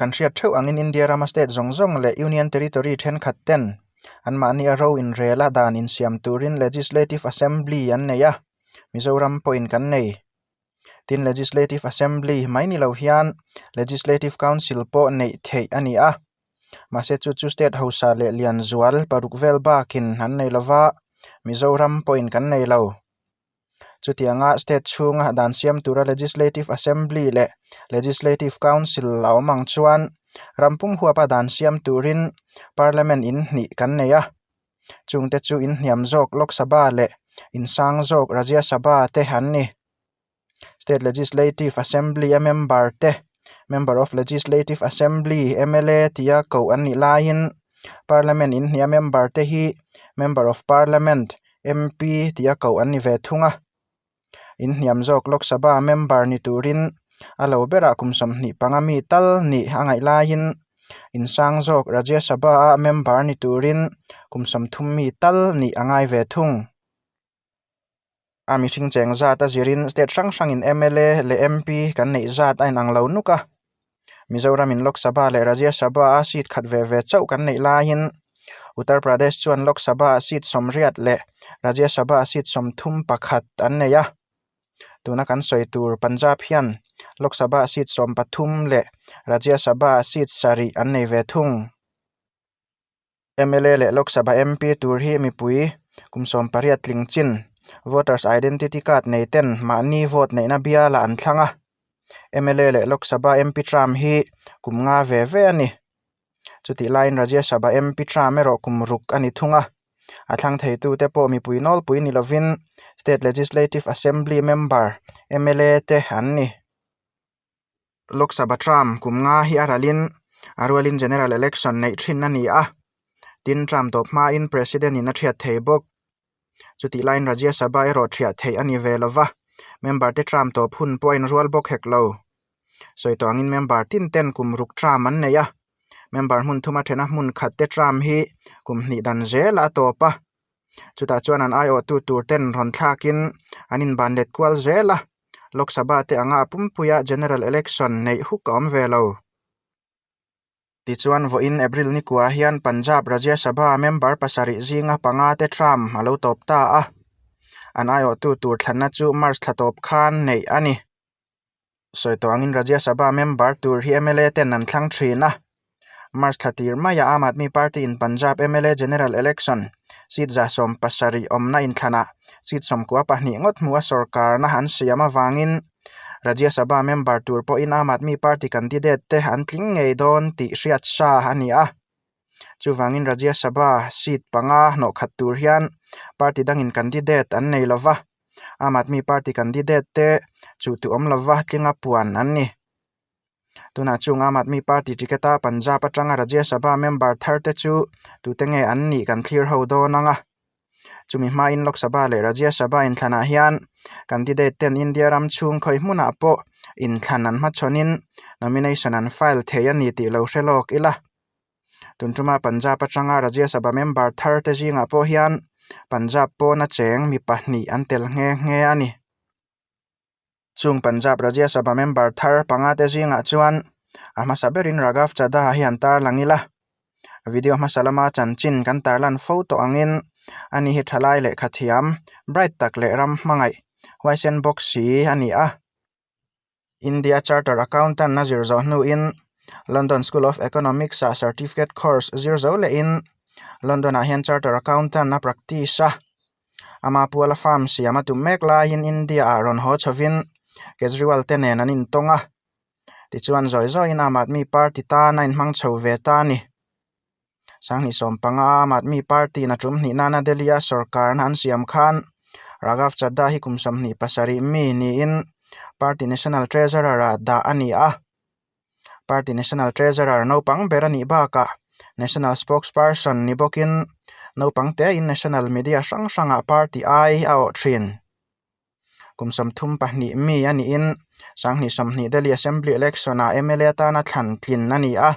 Kan hriat theuh angin India rama state zawng zawng leh Union Territory thenkhat ten anmahni a ro inrel a dan insiam turin Legislative Assembly an nei a, Mizoram pawhin kan nei. Tin, Legislative Assembly mai ni lo hian Legislative Council pawh neih theih a ni a, mahse chu chu state hausa leh lian zual paruk vel bakin an nei lova, Mizoram pawhin kan nei lo. Chutianga state chhunga dan siam tura Legislative Assembly leh Legislative Council a awm ang chuan ram pum huapa dan siam turin Parliament in hnih kan nei a. Chungte chu in hniam zawk Lok Sabha leh in sang zawk Rajya Sabha te an ni. State Legislative Assembly a member te Member of Legislative Assembly, mla, tia koh an nih laiin Parliament in hnih a member te hi Member of Parliament, MP, tia koh an ni ve thung a. In hniam zawk Lok Sabha member ni turin a lo berah kum 25 mi tal nih a ngaih laiin in sang zawk Rajya Sabha a member ni turin kum 30 mi tal nih a ngai ve thung. A mihring cheng zat a zirin state hrang hrangin mla leh MP kan neih zat a inang lo nuk a. Mizoramin Lok Sabha leh Rajya Sabha a seat khat ve ve chauh kan neih laiin Uttar Pradesh chuan Lok Sabha ah seat 80 leh Rajya Sabha ah seat 31 an nei a. Tuna kan sawi tur Punjab hian Lok Sabha ah seat 13 leh Rajya Sabha ah seat 7 an nei ve thung. Mla leh Lok Sabha MP tur hi mipui kum 18 tling chin voters identity card nei ten mahni vote neihna bialah an thlang a. Mla leh Lok Sabha MP term hi kum nga ve ve a ni. Chutih laiin Rajya Sabha MP term erawh kum ruk a ni thung a. A thlang theitute pawh mipui nawlpui ni lovin State Legislative Assembly member mla te an ni. Lok Sabha term kum nga hi a ralin a rualin General Election neih thin a ni a, tin term tawp hmain President in a thiat thei bawk. Chutih laiin Rajya Sabha erawh thiah theih a ni ve lo va, member te term tawp hun pawh a inrual bawk hek lo. Sawi tawh angin member tin ten kum ruk term an nei a, member hmun thuma thena hmun khat te term hi kum hnih dan zelah a tawp a, chutah chuan an aiawhtu tur ten rawn thlakin an inban let kual zel a. Lok Sabha te anga a pumpuia General Election neih huk a awm ve lo. Tichuan vawiin April ni kuah hian Punjab Rajya Sabha member pasarih zinga panga te term a lo tawp ta a. An aiawhtu tur thlanna chu March thla tawp khan neih a ni. Sawi tawh angin Rajya Sabha member tur hi mla ten an thlang thin a. March thla tir maiah Aam Aadmi Party in Punjab mla General Election seat 70 awmna inthlanah seat 92 ngawt hmua sorkarna an siam avangin Rajya Sabha member tur pawhin Aam Aadmi Party candidate te an tling ngei dawn tih hriat sa a ni a. Chuvangin Rajya Sabha seat panga hnawhkhat tur hian party dangin candidate an nei lova, Aam Aadmi Party candidate te chu tu awm lova tlinga puan an ni. Tunah chung Aam Aadmi Party ticket a Punjab atanga Rajya Sabha member thar te chu tute nge an nih kan thlir ho dawn ang a. Chumi hmain Lok Sabha leh Rajya Sabha inthlanah hian candidate ten India ram chhung khawi hmunah pawh inthlan an hmachhawnin nomination an file thei a ni tih lo hre lawk ila. Tun tuma Punjab atanga Rajya Sabha member thar te zingah pawh hian Punjab pawna cheng mi pahnih an tel nghe nghe a ni. Chung Punjab Rajya Sabha member thar panga te zingah chuan a hmasa berin Raghav Chadha hi an tarlang ila. Video hmasa lama chanchin kan tarlan fo tawh angin ani hi thalai lehkha thiam, bright tak leh ram hmangaih, huaisen bawk si a ni a. India Charter Accountant a zir zawh hnuin London School of Economics ah certificate course zir zo lehin London ah hian Charter Accountant a practice a. Ama puala farm siam a tum mek laiin India ah rawn haw chhovin Kejriwal te nen an intawng a. Tichuan zawi zawiin Aam Aadmi Party tan a inhmang chho ve ta a ni. 2015 Aam Aadmi Party in a tum hnih nana Delhi a sorkarna an siam khan Raghav Chadha hi kum 27 mi niin Party National Treasurer ah dah a ni a. Party National Treasurer naupang ber a nih bakah National Spokesperson ni bawkin naupang tein National Media hrang hrangah party ai a awh thin. Kum 32 mi a niin 2020 Delhi Assembly Election-ah mla atana thlan tlin a ni a.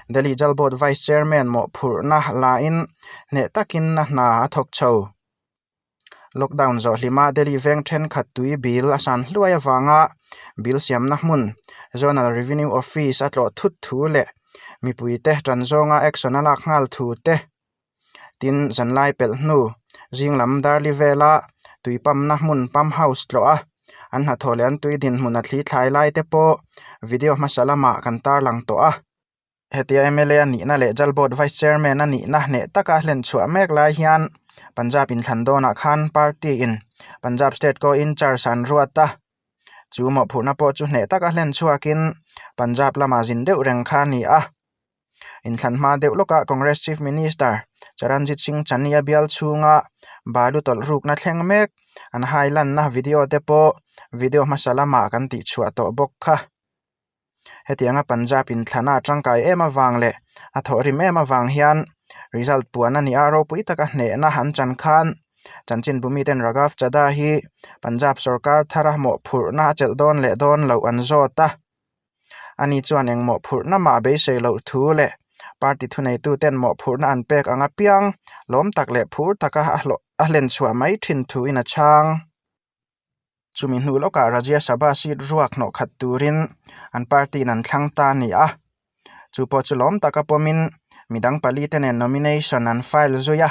Delhi Jal Board Vice Chairman mawhphurhna lain hneh takin a hna a thawk chho. Lockdown zawh hlima Delhi veng thenkhat tui bill a san hluai avanga bill siamna hmun Zonal Revenue Office a tlawh thut thu leh mipuite tan zawnga action a lak nghal thu te, tin zanlai pelh hnu zing lam darli vela tui pump-na hmun pump house tlawh a, an hnathawh leh an tui dinhmun a thli thlai lai te pawh video hmasa lamah kan tarlang tawh a. Hetia mla a nihna leh Jal Board Vice Chairman a nihna hneh taka hlen chhuah mek lai hian Punjab inthlan dawnah khan party in Punjab State Co In-Charge an ruat a, chu mawhphurhna pawh chu hneh taka hlen chhuakin Punjab lamah zin deuh reng kha a ni a. Inthlan hma deuh lawkah Congress Chief Minister Charanjit Singh Channi a bial chhunga balu tawlh rukna thleng mek an hailanna video te pawh video hmasa lamah kan tihchhuah tawh bawk kha. Hetianga Punjab inthlana a tangkai em avang leh a thawhrim em avang hian result puan a ni a, ropui taka hnehna an chan khan chanchinbu miten Raghav Chadha hi Punjab sorkar thara mawhphurhna a chelh dawn leh dawn loh an zawt a. Ani chuan eng mawhphurhna mah a beisei loh thu leh party thuneituten mawhphurhna an pek ang apiang lawm tak leh phur taka a hlen chhuah mai thin thuin a chhang. Chumi hnu lawkah Rajya Sabha seat ruak hnawh khat turin an party in an thlang ta a ni a. Chu pawh chu lawm taka pawmin midang pali te nen nomination an file zui a.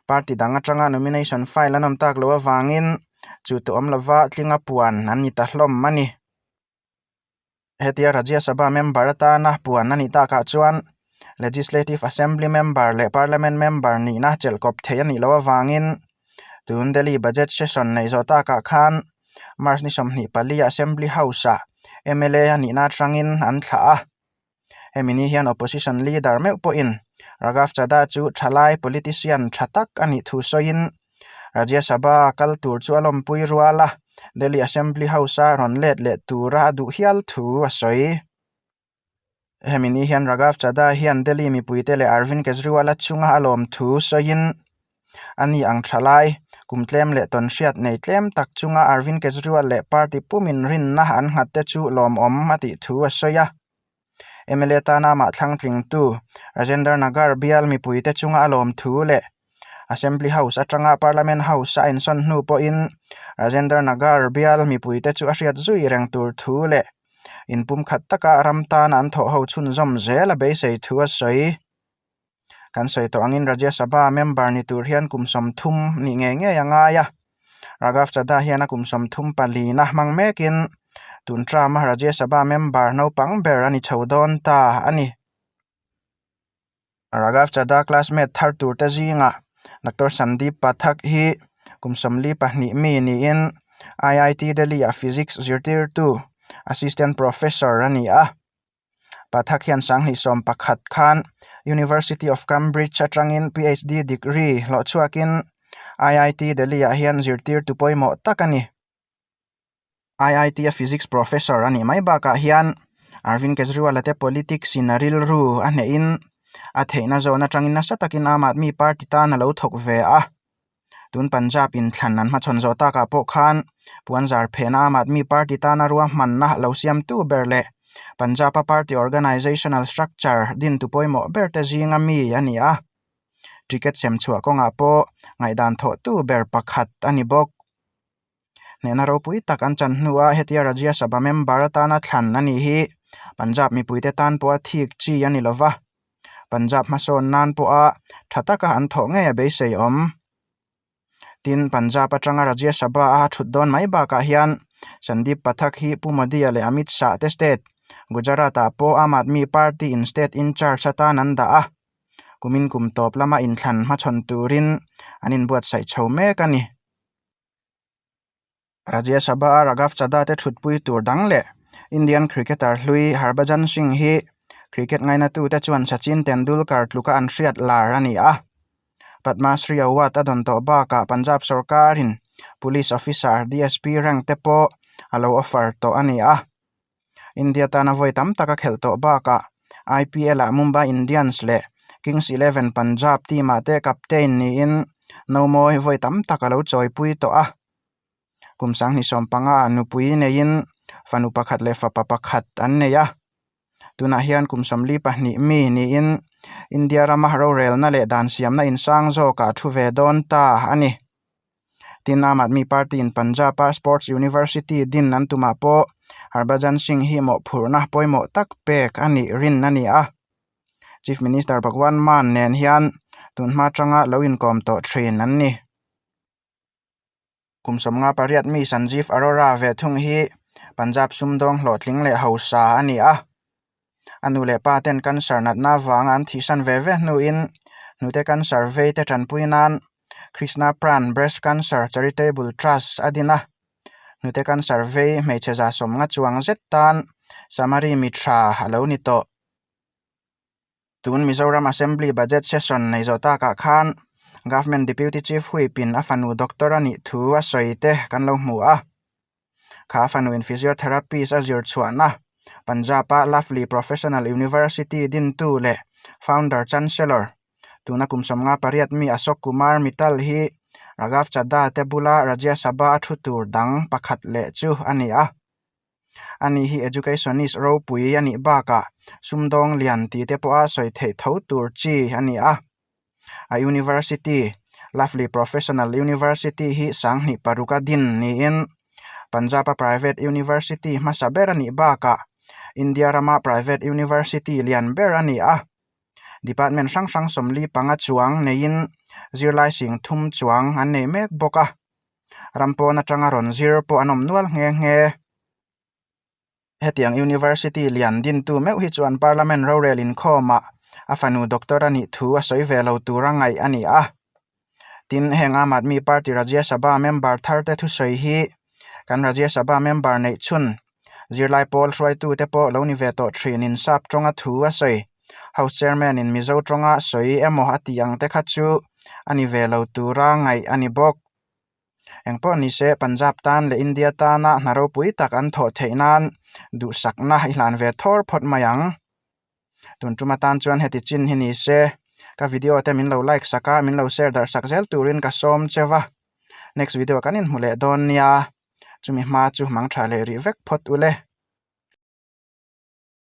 Party dang atanga nomination file an awm tak loh avangin chu tu awm lova tlinga puan an ni ta hlawm a ni. Hetia Rajya Sabha member atana puan a nih takah chuan Legislative Assembly member leh Parliament member nihna chelh kawp theih a nih loh avangin tun Delhi Budget Session neih zawh takah khan March ni 24 Assembly House-ah mla a nihna atangin an thlah a. Hemi ni hian Opposition Leader meuh pawhin Raghav Chadha chu thalai politician tha tak a nih thu sawiin Rajya Sabha kal tur chu a lawmpui rual a, Delhi Assembly House-a rawn let leh tura a duh hial thu a sawi. Hemi ni hian Raghav Chadha hian Delhi mipuite leh Arvind Kejriwal-a chunga a lawm thu sawiin A ni ang tha lai, kum tlem leh tawn hriat nei tlem tak chunga Arvind Kejriwal leh party pumin rinna an nghat te chu lawmawm a tih thu a sawi a. Mla tana amah thlangtlingtu Rajendra Nagar bial mipuite chunga a lawm thu leh Assembly House atanga Parliament House a insawn hnu pawhin Rajendra Nagar bial mipuite chu a hriat zui reng tur thu leh inpumkhat taka ram tana an thawhho chhunzawm zel a beisei thu a sawi. Kan sawi tawh angin Rajya Sabha member ni tur hian kum 30 nih ngei ngei a ngai a. Raghav Chadha hian a kum 34 na hmang mekin tun term a Rajya Sabha member naupang ber a ni chho dawn ta a ni. Raghav Chadha classmate thar tur te zingah Doctor Sandeep Pathak hi kum 42 mi niin IIT Delhi ah Physics zirtirtu Assistant Professor a ni a. Pathak hian 2011 khan University of Cambridge atangin PhD degree hlawh chhuakin IIT Delhi ah hian zirtirtu pawimawh tak a ni. IIT a Physics Professor a nih mai bakah hian Arvind Kejriwal-a te politics in a rilru a hnehin a theihna zawn atangin nasa takin Aam Aadmi Party tan a lo thawk ve a. Tun Punjab inthlan an hmachhawn zawh takah pawh khan puanzar phehna Aam Aadmi Party tana ruahmanna lo siamtu ber leh Punjab-a party organisational structure dintu pawimawh ber te zinga mi a ni a. Ticket sem chhuah kawngah pawh ngaihdan thawhtu ber pakhat a ni bawk. Hnehna ropui tak an chan hnuah hetia Rajya Sabha member atana thlan a nih hi Punjab mipuite tan pawha thik chi a ni lova, Punjab hmasawn nan pawha tha taka an thawh ngei a beisei awm. Tin, Punjab atanga Rajya Sabha a thut dawn mai bakah hian Sandeep Pathak hi Pu Modi-a leh Amit Shah te state Gujarat-ah pawh Aam Aadmi Party in state in-charge atan an dah a, kumin kum tawp lama inthlan hmachhawn turin an inbuatsaih chho mek a ni. Rajya Sabha a Raghav Chadha te thutpui tur dang leh Indian cricketer hlui Harbhajan Singh hi cricket ngainatute chuan Sachin Tendulkar tluka an hriat lar a ni a. Padma Shri Award a dawn tawh bakah Punjab sorkarin Police Officer DSP rank te pawh a lo offer tawh a ni a. India tana vawi tam tak a khelh tawh bakah IPL-ah Mumbai Indians leh Kings Eleven Punjab team-ah te captain niin nomawi vawi tam tak a lo chawipui tawh a. Kum 2015 ah nupui neiin fanu pakhat leh fapa pakhat an nei a. Tunah hian kum 42 mi niin India rama rorelna leh dan siamna insang zawkah a thu ve dawn ta a ni. Tin, Aam Aadmi Party in Punjab-a Sports University din an tumah pawh Harbhajan Singh hi mawhphurhna pawimawh tak pek a nih rin a ni a. Chief Minister Bhagwant Mann nen hian tunhma atanga lo inkawm tawh thin an ni. Kum 58 mi Sanjeev Arora ve thung hi Punjab sumdawng hlawhtling leh hausa a ni a. A nu leh pa ten cancer natna avanga an thihsan ve ve hnuin hnute cancer vei te tanpui nan Krishna Pran Breast Cancer Charitable Trust a din a. Hnute cancer vei hmeichhe 150 chuang zet tan Samari mi tha a lo ni tawh. Tun Mizoram Assembly Budget Session nei zawh takah khan Government Deputy Chief Whip in a fanu doctor a nih thu a sawi te kan lo hmu a. Kha a fanu in physiotherapist a zir chhuahna Punjab a Lovely Professional University dintu leh Founder Chancellor tuna kum 58 mi Ashok Kumar Mittal hi Raghav Chadha te bula Rajya Sabha a thu tur dang pakhat leh chu a ni a. Ani hi educationist ropui a nih bakah sumdawng lian tih te pawha sawi theih tho tur chi a ni a. A university, Lovely Professional University hi sanghnih paruka din niin Punjab-a private university hmasa ber a nih bakah India rama private university lian ber a ni a. Department hrang hrang 45 chuang neiin zirlai 3000 chuang an nei mek bawk a. Ram pawn atanga rawn zir pawh an awm nual nghe nghe. Hetiang University lian dintu meuh hi chuan Parliament rorel inkhawmah a fanu doctor a nih thu a sawi ve lo tura ngaih a ni a. Tin, heng Aam Aadmi Party Rajya Sabha member thar te thusawi hi kan Rajya Sabha member neih chhun zirlai pawl hruaitute pawh lo ni ve tawh thinin sap tawnga thu a sawi. House Chairman in Mizo tawnga sawi emaw a tih ang te kha chu a ni ve lo tura ngaih a ni bawk. Engpawh ni se Punjab tan leh India tana hna ropui tak an thawh theih nan duhsakna i hlan ve thawr phawt mai ang. Tun tum atan chuan heti chin hi ni se ka video te min lo like sak a, min lo share darh sak zel turin ka sawm cheu va. Next video kan inhmu leh dawn nia, chumi hma chu mang tha leh rih vek phawt ule.